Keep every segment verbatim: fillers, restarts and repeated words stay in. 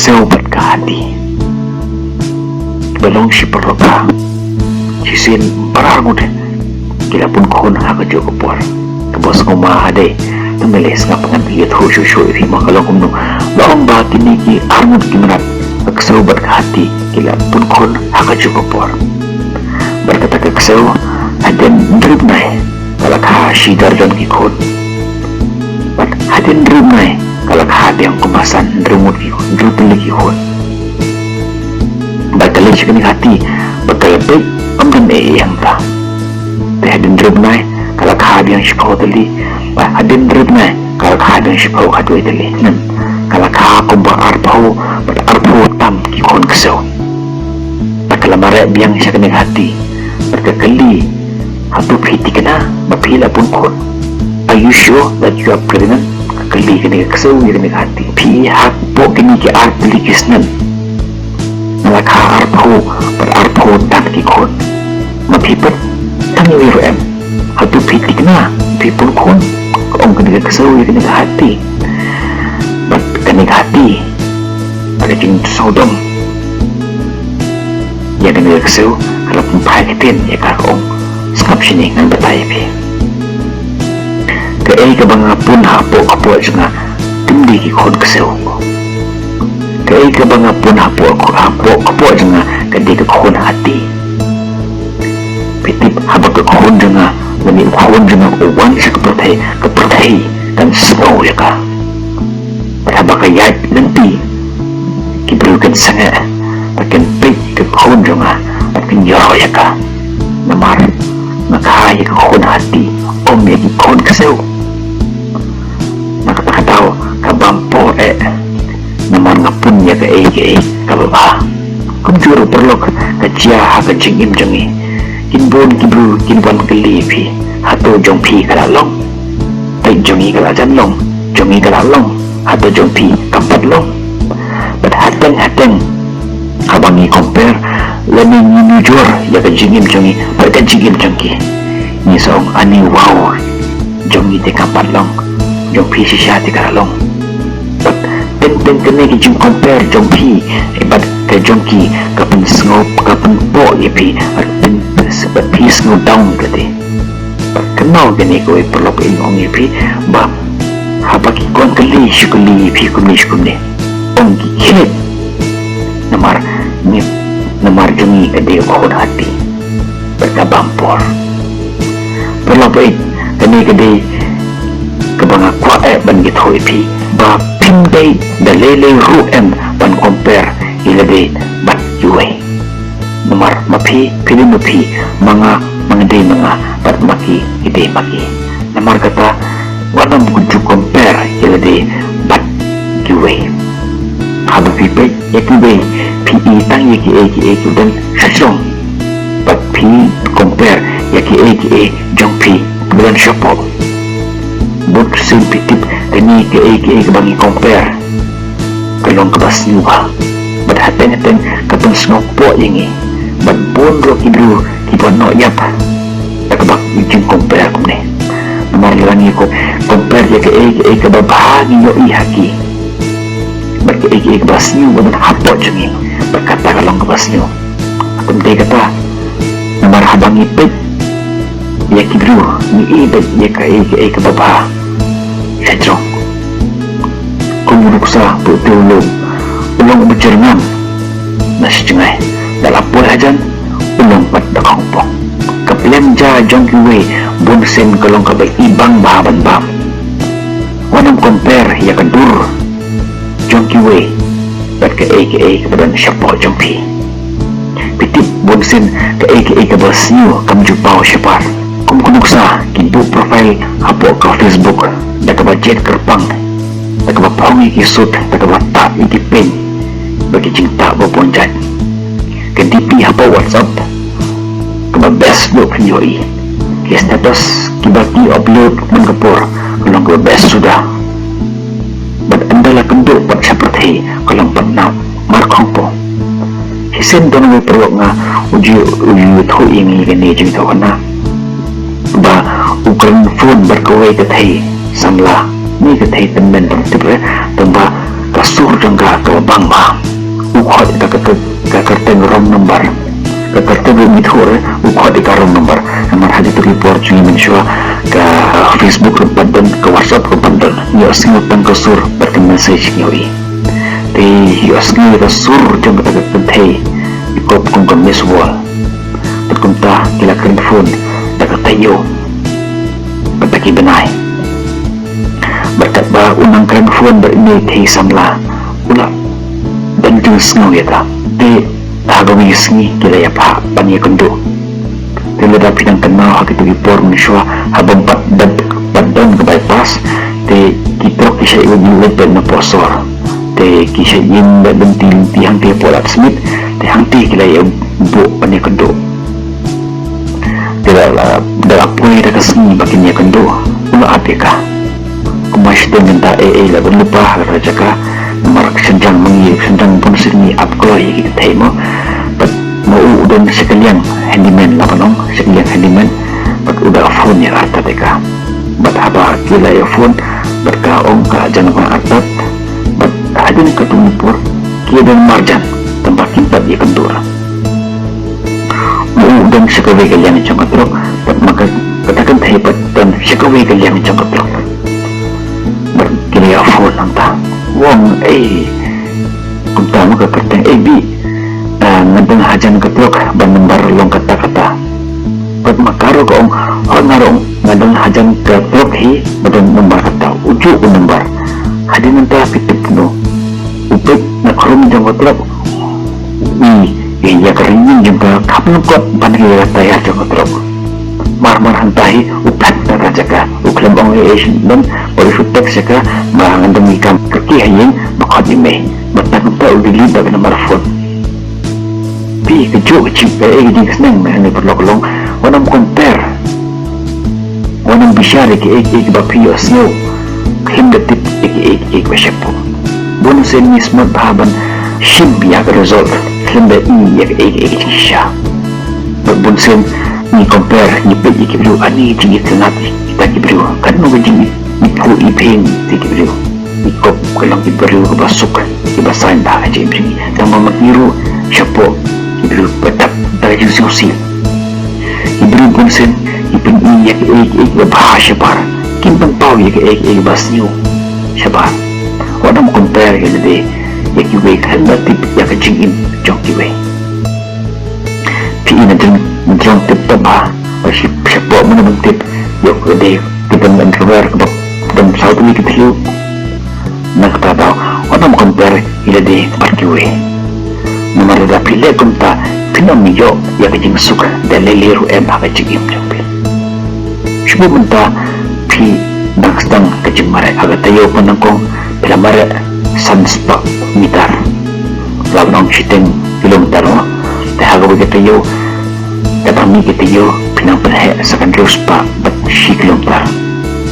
Ksew bad ka hati. Ba long shi paralok, shisien baroh ngut ki la pun khun ha kajuh ka por. Kaba sngewma hadei, tang ba lei sngap ngan ïathuh shuh shuh ïa phi ma ka long kumno. Long ba kine ki arngut ki mrad, ka ksew bad ka hati, ki la pun khun ha kajuh ka por. Bad kata ka ksew, hadien hynriew bnai, ka la kha shi darjon ki khun. Bad hadien hynriew bnai, ka la kha biang kumba san, hynriew ngut ki khun, hynriew tylli ki khun. Bad ka leit sha kane ka hati, bad ka la peit, ym don ei ei hangta. Te hadien hynriew bnai, ka la kha biang shiphew tylli. Bad hadien hynriew bnai, ka la kha biang shiphew khatwei tylli. Ngan, ka la kha kumba arphew, bad arphew tam ki khun ksew. Bad ka la mareh biang sha kane ka hati. Bad ka kylli, hato phi thikna ba phi la pun khun? Are you sure that you are pregnant? Ka kylli kane ka ksew ïa kane ka hati. Phi, hapoh kine ki ar tylli ki snem, nga la kha arphew, bad arphew tam ki khun. Ma phi pat, tang iwei ruh em. Hato phi thikna, phi pun khun? Ka ong kane ka ksew ïa kane ka hati. Bad kane ka hati, bad ka jingsngewdom ïa kane ka ksew, ka la pynphai ktien ïa ka, ka ong, sngap shane, ngan batai ïa phi. Kaei kaba nga pun hapoh kpoh jong nga, kam dei ki khun ksew. Kaei kaba nga pun hapoh, hapoh kpoh jong nga, ka dei ka khun hati. Phi tip, haba ka khun jong nga, lane u khun jong nga u wan sha ka pyrthei, ka pyrthei kan sngew ïa ka. Bad haba ka ïaid lynti, ki briew kin sangeh, bad kin peit ïa ka khun jong nga, bad kin ïaroh ïa ka. Namar nga kha ïa ka khun hati, ym ïa ki khun ksew. Na kata ka daw, ka bam por eh, namar nga pun ïa kaei kaei kaba bha. Kumjuh ruh paralok, ka jia ha ka jingim jong ngi. Kin bun ki briew kin wan kylli ïa phi, hato jong phi ka la long? Peit, jong ngi ka la jan long, jong ngi ka la long, hato jong phi kam pat long? Bad hateng hateng, haba ngi compare, lane ngi nujor ïa ka jingim jong ngi bad ka jingim jong ki, ngi sa ong, ani wow, jong ngi te kam pat long, jong phi shisha te ka la long. Bad teng teng kane ka jingcompare jong phi bad ka jong ki, ka pynsngew, ka pynpoh ïa phi, bad pyn, bad phi sngew down kata. Bad kynmaw kane kawei paralok, in ong ïa phi ba haba ki wan kylli, shu kylli ïa phi kumne shu kumne, ong ki khie. Namar ngi, namar jong ngi ka dei ka khun hati. Bad ka bam por. Paralok baieit, kane ka dei kaba nga kwah eh ban ïathuh ïa phi, ba phim dei da lei lei ruh em ban compare ïa lade bad kiwei. Namar ma phi, phi dei ma phi, ma nga, ma nga dei ma nga, bad ma ki, ki dei ma ki. Namar kata, wat nym ju compare ïa lade bad kiwei. Haba phi peit ïa kiwei, phi i tang ïa kiei kiei kiba don shajrong. Bad phi compare ïa kiei kiei jong phi kiba don shapoh. Bun sien phi tip, kane kaei kaei kaba ngi compare, ka long kaba sniew bha. Bad hateng hateng ka pynsngewpoh ïa ngi. Bad bun ruh ki briew kiba noh ïap da kaba ngi jingcompare kumne. Namar lada ngi compare ïa kaei kaei kaba bha ngi ïohi ha ki, bad kaei kaei kaba sniew ba don hapoh jong ngi, bad kata ka long kaba sniew. Kumta kata, namar haba ngi peit ïa ki briew, ngi i beit ïa kaei kaei kaba bha. Ïa jrong. Kum u nuksa, ba uto u long, u long uba jyrngam na shi jngai. Da la poi hajan, u long pat da khongpong. Ka plem ja jong kiwei bun sien ka long kaba ibang bha ban bam. Wat nym compare ïa ka dur jong kiwei bad kaei kaei kaba don shapoh jong phi. Phi tip, bun sien kaei kaei kaba sniew kam ju paw shabar. Kum ka nuksa, ki buh profile hapoh ka Facebook da kaba jied kyrpang, da kaba phong ïa ki suit, da kaba tah ïa ki pink bad ki jingtah ba bun jait. Ka DP hapoh WhatsApp kaba best duh phin ïohi. Ki status kiba ki upload man ka por ka long kaba best suda. Bad ynda la kynduh pat sha pyrthei ka long pat na mar khongpong. Shisien don uwei u paralok nga u ju, u ju ïathuh ïa ngi kane ka jingïathuhkhana ba u kren phone bad kawei ka thei samla, ne ka thei tymmen, tang tip re, tang ba ka sur jong ka ka bang ba u khot ïa ka ka ka kyrteng wrong number. Ka kyrteng ba u ithuh re u khot ïa ka wrong number. Namar ha kito ki por jong ngi mynshuwa ka Facebook ruh pat don, ka WhatsApp ruh pat don. Ïohsngew tang ka sur bad ka message ngi ïohi. Te ïohsngew ïa ka sur jong kata ka kynthei i kop kum ka miss call. Bad kumta ki la kren phone da ka taïew bad da ki bnai. Bad katba u nang kren phone bad ine i thei samla u la don jingsngew ïa ka. Te ha kawei ka sngi ki la ïa phah ban ïakynduh. Te lada phi dang kynmaw ha kito ki por mynshuwa ha bym pat, pat, pat don ka bypass, te ki trok ki shait ïa leit beit na pohsor. Te ki shait ïa leit beit lynti lynti hangtei hapoh Ladthmit, te hangtei ki la ïa buh ban ïakynduh. Te da la, da la poi da ka sngi ba kin ïakynduh u la ap ïa ka. Kumba shiteng kynta ei ei la ban lypa ha kata ka jaka. Namar ka shynrang ma ngi, ka shynrang bunsien ngi ap kloi ïa ki kynthei mo. Bad ma u u don sha ka liang handyman, la ban ong sha ka liang handyman. Bad u da phone ïa artat ïa ka. Bad haba ki la ïa phone bad ka ong ka jan ban artat. Bad hadien katto katne por ki ïa don marjan tang ba kim pat ïakynduh. U don sha kawei ka liang jong ka trok bad ma ka, kata ka kynthei pat don sha kawei ka liang jong ka trok. Bad ki la ïa phone nangta. U ong ei, kumta ma ka kyrteng, ei Bih, ah, nga don hajan ka trok bad number long kata kata. Bad ma ka ruh ka ong, hooid nga ruh nga don hajan ka trok hi bad don number kata, ujuh u number. Hadien nangta phi tip kumno? U peit na khrum jong ka trok, i, i ïa ka rynïeng jong ka kham lyngkot ban ïa ka tayar jong ka trok. Mar mar hangta hi u phet na ka jaka, u khlem ong ei ei shuh, bad u shu text ïa ka ba ngan dang ïa kam kyrkieh ha ïing ba khot ïa me. Bad tang kumta u delete da ka number phone. Phi, kajuh ka jingpeit, ka jingsneng na kane paralok ka long, wat nym compare, wat nym bishar ïa kiei kiei kiba phi ïohsngew khlem da tip ïa kiei kiei kiba shapoh. Bunsien ngi sngewbha ban shim ïa ka result khlem da i ïa kiei kiei ki jingshisha. Bad bunsien ngi compare, ngi peit ïa ki briew, ani jingitynnad kita ki briew, katno ka jingithuh iphieng ïa ki briew. I kop ka long i briew kaba suk, iba saiñ da ka jingim jong ngi. Tang ba ma ki ruh shapoh i briew ba dap da ka jingsngewsih. I briew bunsien i pyni ïa kiei kiei kiba bha shabar, kim pynpaw ïa kiei kiei kiba sniew shabar. Wat nym compare ïa lade ïa kiwei, khlem da tip ïa ka jingim jong kiwei. Phi i na jong, jong tip taba ba shi shapoh mynno ban tip ïoh ka dei ka dang underwear kaba dang saw tylli ki thliew. Na kata daw wat nym compare ïa lade bad kiwei. Namar lada phi leh kumta phin ym ïoh ïa ka jingsuk da lei lei ruh em ha ka jingim jong phi. Shu mynta phi dang sdang ka jingmareh ha ka taïew pynnyngkong, phi la mareh san spah mitar, la ban ong shiteng kilometer mo. Te ha kawei ka taïew, kata mih ka taïew phi nang pynheh sa ka hynriew spah bad shi kilometer.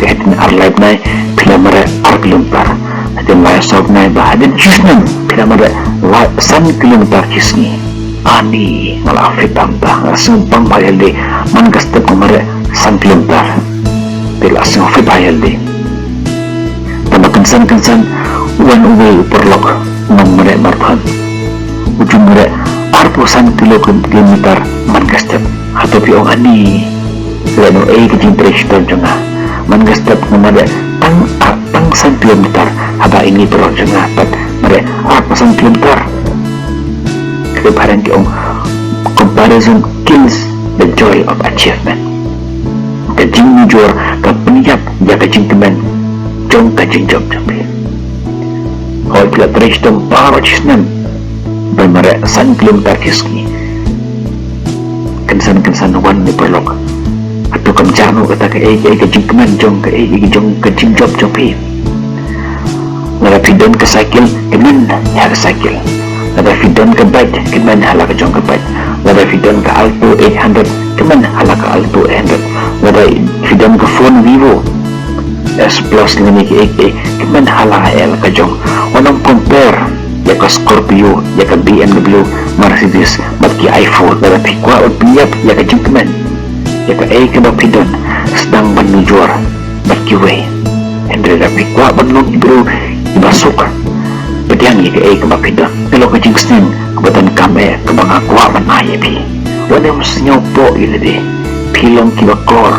Te hadien ar lai bnai phi la mareh ar kilometer. Hadien lai saw bnai bad hadien shi snem phi la mareh lai san kilometer shi sngi. Ani, nga la fit bha mynta, nga la sngewbang bha ïa lade, man ka step nga mareh san kilometer. Te la sngew fit bha ïa lade. Tang ba kynsan kynsan u wan uwei u paralok u nongmareh marathon. U ju mareh arphew san kilo, kilometer man ka step. Hato phi ong ani, lehno ei ka jingtrei shitom jong nga? Man ka step nga mareh tang ar, tang san kilometer, haba ine i paralok jong nga pat mareh arphew san kilometer. Ka dei ba phareng ki ong, comparison kills the joy of achievement. Ka jingnujor ka pynïap ïa ka jingkmen jong ka jingjop jong phi. Hooid phi la trei shitom baroh shi snem ban mareh san kilometer shi sngi. Kynsan kynsan wan ne paralok. Hato kam jah noh kata kaei kaei ka jingkmen jong kaei kaei jong ka jingjop jong phi? Lada phi don ka cycle, kmen ha ka cycle. Lada phi don ka bike, kmen ha la ka jong ka bike. Lada phi don ka Alto eight hundred, kmen ha la ka Alto eight hundred. Lada phi don ka phone Vivo S plus lane kaei kaei, kmen ha la ka jong. Wat nym compare ïa ka Scorpio, ïa ka B M W, Mercedes bad ki iPhone. Lada phi kwah ban pynïap ïa ka jingkmen, ïa kaei kaba phi don, sdang ban nujor bad kiwei. Hynrei lada phi kwah ban long i briew iba suk, phi ïa kaei kaba phi don. Ka long ka jingsneng kaba donkam eh kaba nga kwah ban ai ïa phi. Wat nym sngew poh ïa lade. Phi long kiba kor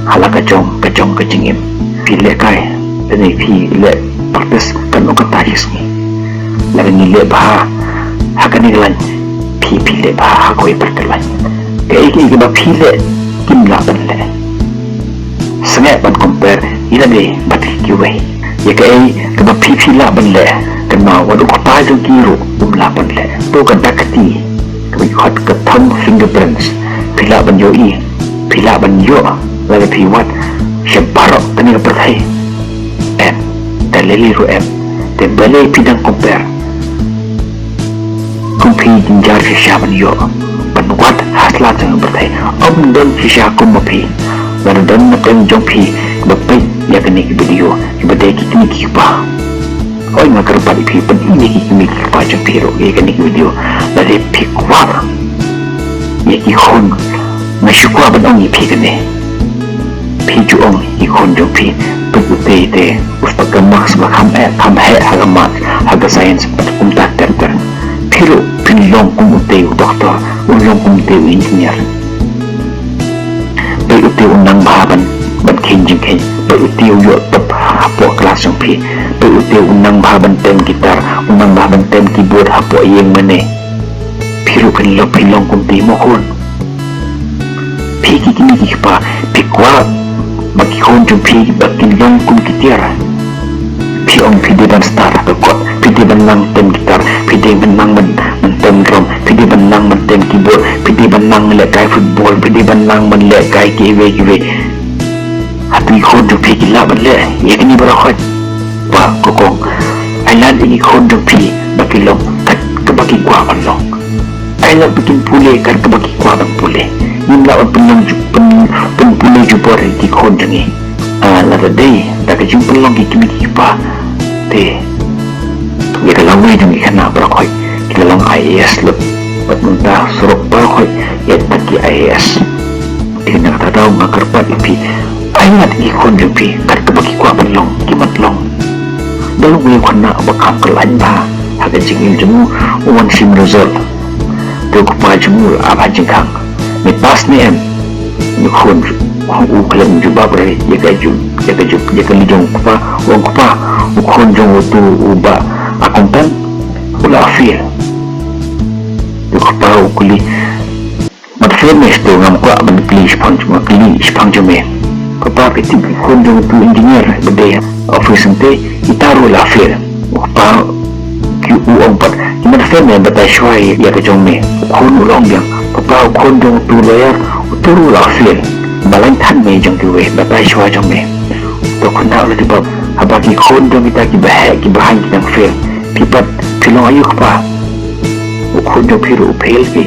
ha la ka jong ka jong ka jingim. Phi lehkai lane phi leh practice katno kata shi sngi. Lada ngi leh bha ha kane ka lain, phi phi leh bha ha kawei pat ka lain. Kaei kaei kaba phi leh kim lah ban leh. Sngewbha ban compare ïa lade bad kiwei. Ïa kaei kaba phi phi lah ban leh, kynmaw wat u kpa jong ki ruh um lah ban leh. To ka dak kti kaba ki khot ka thumb fingerprints, phi lah ban ïohi, phi lah ban ïoh lada phi wad sha baroh kane ka pyrthei. Em, da lei lei ruh em. Te balei phi dang compare? Kum phi jynjar shisha ban ïoh ban wad ha sla jong ka pyrthei. Ym don shisha kum ma phi. Lada don na pdeng jong phi ba peit ïa kane ka video, kiba dei ki kmie ki kpa, hooid nga kyrpad ïa phi, pyni ïa ki kmie ki kpa jong phi ruh ïa kane ka video. Lada phi kwah ïa ki khun, nga shu kwah ban ong ïa phi kane. Phi ju ong ïa ki khun jong phi, peit utei te u spah ka marks ba kham eh kham heh ha ka maths, ha ka science, kumta ter ter. Phi ruh phin long kum utei u doktor, u long kum utei u engineer. Peit utei u nang bha ban, ban kheiñ jingkheiñ. Peit utei u ïoh top hapoh klas jong phi. Peit utei u nang bha ban tem guitar, u nang bha ban tem keyboard hapoh ïing mane. Phi ruh phin long, phin long kum utei mo khun. Phi ki kmie ki kpa, phi kwah ba ki khun jong phi ba kin long kum ki tiar? Phi ong phi dei ban stad ha ka kot, phi dei ban nang tem guitar, phi dei ban nang ban, ban tem drum, phi dei ban nang ban tem keyboard, phi dei ban nang lehkai football, phi dei ban nang ban lehkai kiwei kiwei. Hato ki khun jong phi ki lah ban leh ïa kine baroh? Hooid. Bah, ko kong, ai lad ïa ki khun jong phi ba ki long kat kaba ki kwah ban long. Ai lad ba kin pule kat kaba ki kwah ban pule. Ngim lah ban pynlong ju, pyn, pynpule jubor ïa ki khun jong ngi. Ah, lada dei da ka jingpynlong ki kmie ki kpa, te ïa ka lawei jong ki khynnah baroh hooid ki la long I A S lut. Bad mynta surok baroh hooid ïa ki I A S. Te na kata daw nga kyrpad ïa phi, ai lad ïa ki khun jong phi kat kaba ki kwah ban long, ki mat long. Da long ïa u khynnah ba kham khlaiñ bha ha ka jingim jong u, u wan shim result. Te u kpa jong u u la ap ha jingkhang, me pass ne em? U khun u khlem jubab re ïa ka ju, ïa ka ju, ïa ka lei jong u kpa. U ong, kpa, u khun jong uto u bah accountant u la fail. U kpa u kylli, mat fail me? Te ngam kwah ban kylli shaphang jong, kylli shaphang jong me. Kpa, phi tip u khun jong uto u engineer ba dei ha office hangtei, ita ruh la fail. U kpa ki, u ong pat, ki mat fail me, batai shuwa ïa ka jong me. U khun u la ong biang, kpa, u khun jong uto u lawyer uto ruh la fail. Ba lain than me jong kiwei, batai shuwa jong me. To khynnah u la jubab, haba ki khun jong kita kiba heh kiba haiñ ki dang fail, phi pat phi long aïu kpa? U khun jong phi ruh u fail phi.